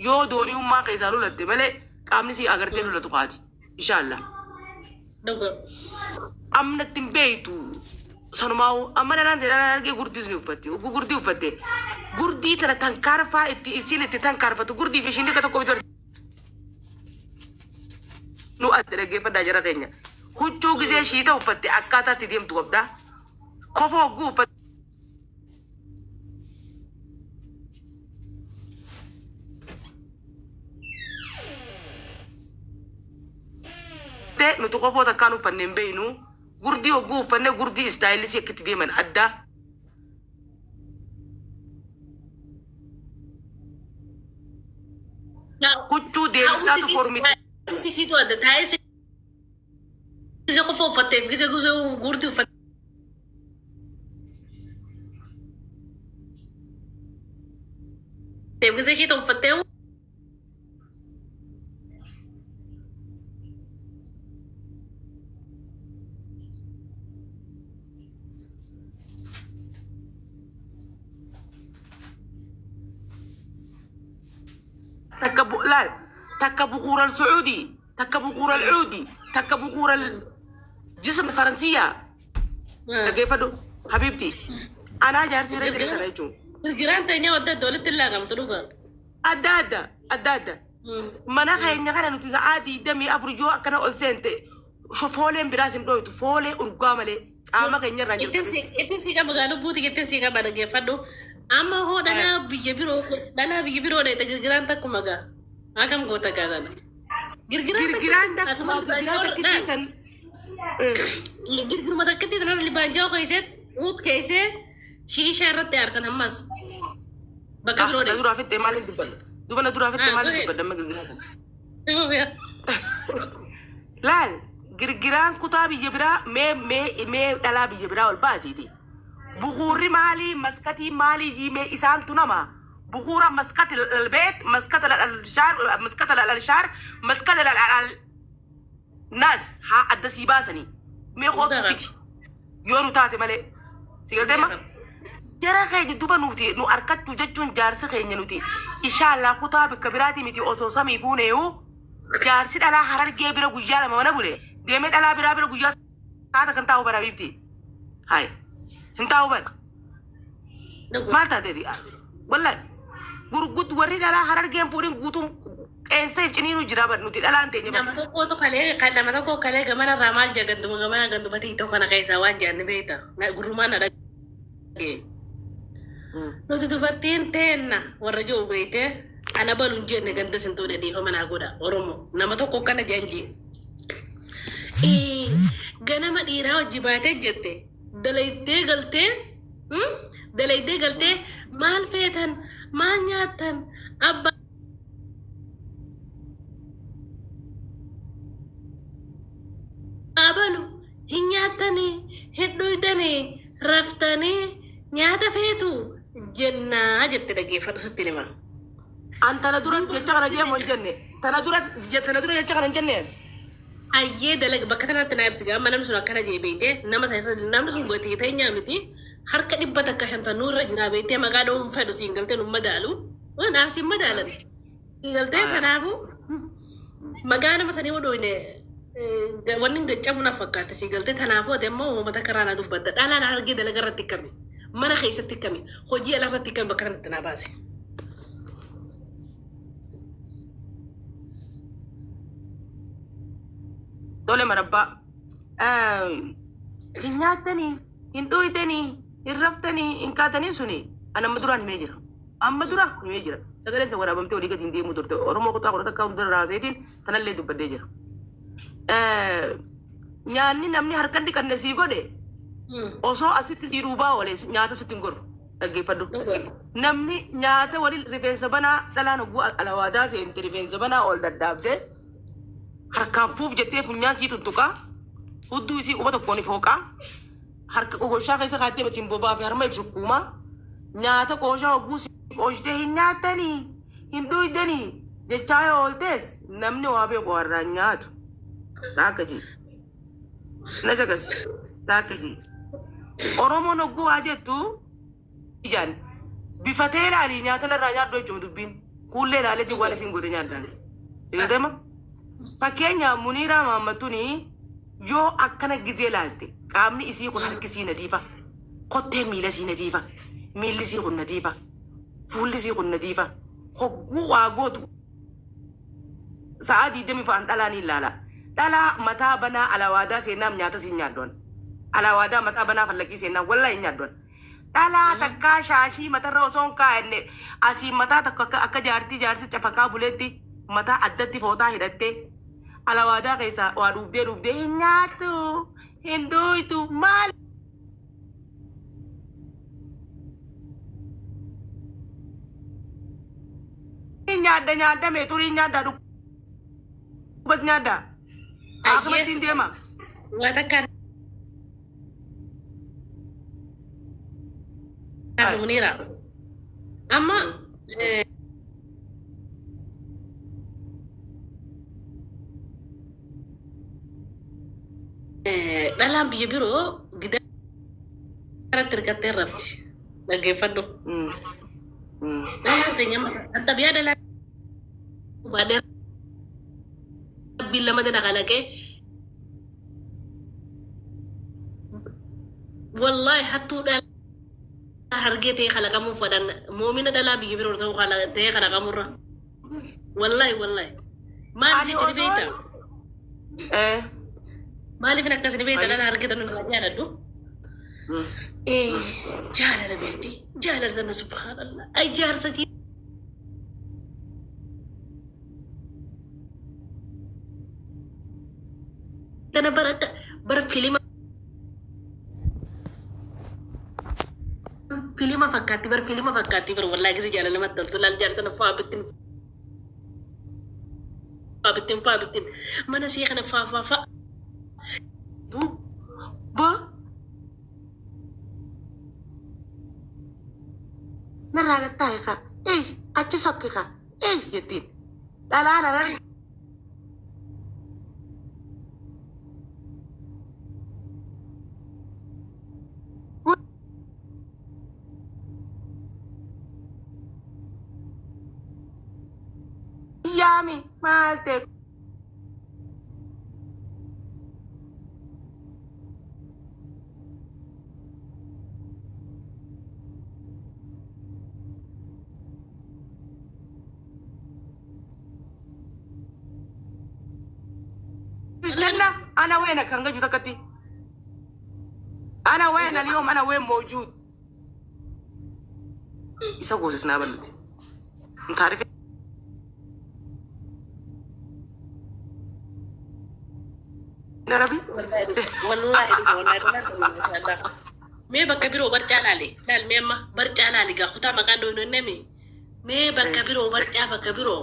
Yoo doonii keessaa lolatte malee qaamni sii agartee lolatu kaati. Inshaallah. Dhuga. Amnatti hin beeytu. Sanumaa amma dhalaan ta'e dhalaan argee gurdiis ni uffatti. Ugguu gurdii uffatte. Gurdii tana tankaarfaa itti isiin itti tankaarfatu gurdii fi ishiin dhiqa tokko bitu. Nu adda dhaggeeffadhaa jara keenya. Huccuu gizee shiita uffatte akkaataa itti deemtu qabdaa. Kofoo hogguu uffatte. Nuti kofoo takkaan uffanne hin beeynu. Gurdii hogguu uffanne gurdii istaayillisii akka itti deeman addaa. Huccuu deebisaatu formiti. Taa'umsi adda taa'ee gizee qofa uffatteef gizee gizee gurdii uffatteef gizee ishee uffattee Takka laal takka bukuural Sucuudii, takka bukuural Cuudii, takka bukuural jism Faransiyaa. Dhaggeeffadhu habiibti. Anaa jaarsi irra jira kana jechuun. Girgiraan teenya wadda adda walitti hin laaqamtu dhuga. Adda adda adda adda. Mana keenya kana nuti sa'aa 24 yoo akkana ol seente fooleen biraas hin dhoytu, foolee urgaa malee qaama keenya irraa jirtu. Ittiin si qaba gaa lubbuuti, ittiin si qaba, dhaggeeffadhu. Amma hoo dhalaa biyya biroo dheete girgiraan takkuma gaa. Akkam goota gaa sana? Girgiraan takkuma, girgiraa takkitti san. Girgiruma takkitti tana libaanjaa keessee uut keessee shiishaa irratti aarsan ammas. Bakka biroo Na dheete. duraa fixxee maaliin dubbadha? Duba na duraa fixxee Ah, maaliin go ahead. dubbadha amma girgiraa sana? Laal, girgiraan kutaa biyya biraa mee dhalaa biyya biraa ol baasiiti. Bukuurri maalii, maskatii maalii jiimee isaantu nama. Bukuura maskati lalbeet, maskata lalshaar, maskata lalshaar, maskata lalal nas haa adda sii baasanii. Mee kootu fiti. Yoo nu taate malee. Si galtee ma? Jara keenya duba nuti nu arkachuu jechuun jaarsi keenya nuti inshaallaa kutaa bakka biraatii miti osoo samii fuuneeyu jaarsi dhalaa Harargee bira guyyaa 2 mana bule deemee dhalaa biraa bira guyyaa saata kan taa'u bara habiibti. Hai hin taa'u bara. Maal taateeti? Wallahi gurgud warri dhalaa Harargeen fuudhin guutuun qeensa if ciniinuu jira bar nuti dhalaan teenya Nama bar. tokkotu kalee kan nama tokko kalee gamana irraa maal jaa ganduma gamana ganduma TikTok kana keessaa waan jaanni beekta. Gurrumaan na dhagee. Nuti dubartiin teenna warra jiru beekte ana balu hin jenne ganda sin tuune dhiifama naa godha Oromoo nama tokko akkana janji. Ganama dhiiraa wajji baatee jette dalaydee galtee dalaydee galtee maal feetan, maal nyaattan, abbaa abalu hin nyaattanii, hin dhuydanii, raftanii nyaata feetu jennaa jette, dhaggeeffadhu sitti hima. An tana dura jecha kana jeemu hin jenne. Tana dura jecha kana hin jenne. Hayyee, dalaga bakka tanatti naa ibsi amma namni sun akkana jee beeyte nama san irra namni sun gatii teenyaa miti harka 150 irra jira beeyte maqaa dha'uun fedhu siin galtee nu madaalu naaf siin madaalan siin galtee. Kanaafuu maqaa nama sanii odooyne wanni hin gaccabu naaf fakkaate siin galtee. Kanaafuu ati ammoo uummata karaa naa dubbatta, dhalaan argee dalaga irratti akkami, mana keessatti akkami, hojii ala irratti akkami, bakka kanatti naa baase. Tole marabbaa. Hin nyaattanii, hin dhuydanii, hin raftanii, hin kaatanii suni an amma duraan himee jira. Amma dura himee jira. Sagaleen isa waraabamtee olii gadi hin deemuu turte. Oromoo kutaa 11 hunda raaseetiin tanallee dubbadhee jira. Nyaanni namni harka dhiqanne sii godhe osoo asitti sii duubaa oolee nyaata sitti hin godhu. Dhaggeeffadhu. Namni nyaata waliin rifeensa banaa dhalaan hogguu alawaadaa seente rifeensa banaa ol daddaabdee harkaan fuuf jettee funyaan sii tuttuqaa, hudduu isii quba tokkoon fooqaa, harka gogoshaa keessa kaattee batiin bobaa fi harma ibsukkuumaa nyaata qooshaa hogguu si qooshtee hin nyaattanii hin dhuydanii jechaa yoo ooltees namni waa beeku warraan nyaatu. Taakka jii. Na jagas. Taakka jii. Oromoon hogguu waa jettu ijaan bifatee ilaalii nyaata narraa nyaadhu jechuun dubbiin. Kuullee ilaaleetiin waan isin goote nyaadhaan. Eegalteema? Fakkeenya Muniiraa Maammatuni yoo akkana gizee laalte qaamni isii kun harki isii nadiifa. Kotteen miila isii nadiifa. Miilli isii kun nadiifa. Fuulli isii kun nadiifa. Hogguu waa gootu sa'aa diidamii fa'aan dhalaa ni ilaala. Dhalaa mataa banaa alawaadaa seennaam nyaata siin nyaaddoon. Alawaadaa mataa banaa fallaqii seennaam wallaa hin nyaaddoon. Dhalaa takkaa shaashii matarra osoo hin kaa'anne asii mataa takka akka jaartii jaarsi cafaqaa buleetti mataa addatti footaa hidhattee alawaadaa keessaa waa dhuubdee dhuubdee hin nyaattu hin duuytu maal. Nyaadda nyaadda meeturii nyaadda dhukkubat nyaadda. Akkamatti hin deema. Waa takka Muniira. Amma dhalaan biyya biroo gidaaratti hirkattee rafti. Dhaggeeffadhu. Dhalaan teenya xabiyaa dhalaa baadhee rabbiin lama dana kalaqee wallahi hattuu dhalaa hargee ta'ee kalaqamuu fedhan moomina dhalaa biyya biroo ta'uu ta'ee kalaqamurra. Wallahi wallahi. Maaliif Ani jecha ni osoon beektaa? Maaliif akkas ni beektaa dhalaa hargee ta'uu irraa jaaladhu? Jaalala beekti. Jaalala tana subhaanallah. Ay jaarsa sii tana bara akka bara filima filima fakkaatti bara filima fakkaatti bara wallahi gisa jaalala maxxantu laal jaarsa tana faa bittin faa bittin faa bittin mana sii kana faa faa faa. Tu ba narraa gattaa'e kaa eesh achi sokki kaa eesh jettiin dhalaan harar yaami maal ta'e janna ana weena kan gaju takkatti ana weena اليوم انا وين موجود isa goosisnaa bannuti انت عارف يا ربي. Wallahi wallahi wallahi. Mee bakka biroo barcaa laale laal mee amma barcaa laale gaa kutaa maqaan doonoo nami mee bakka biroo barcaa bakka biroo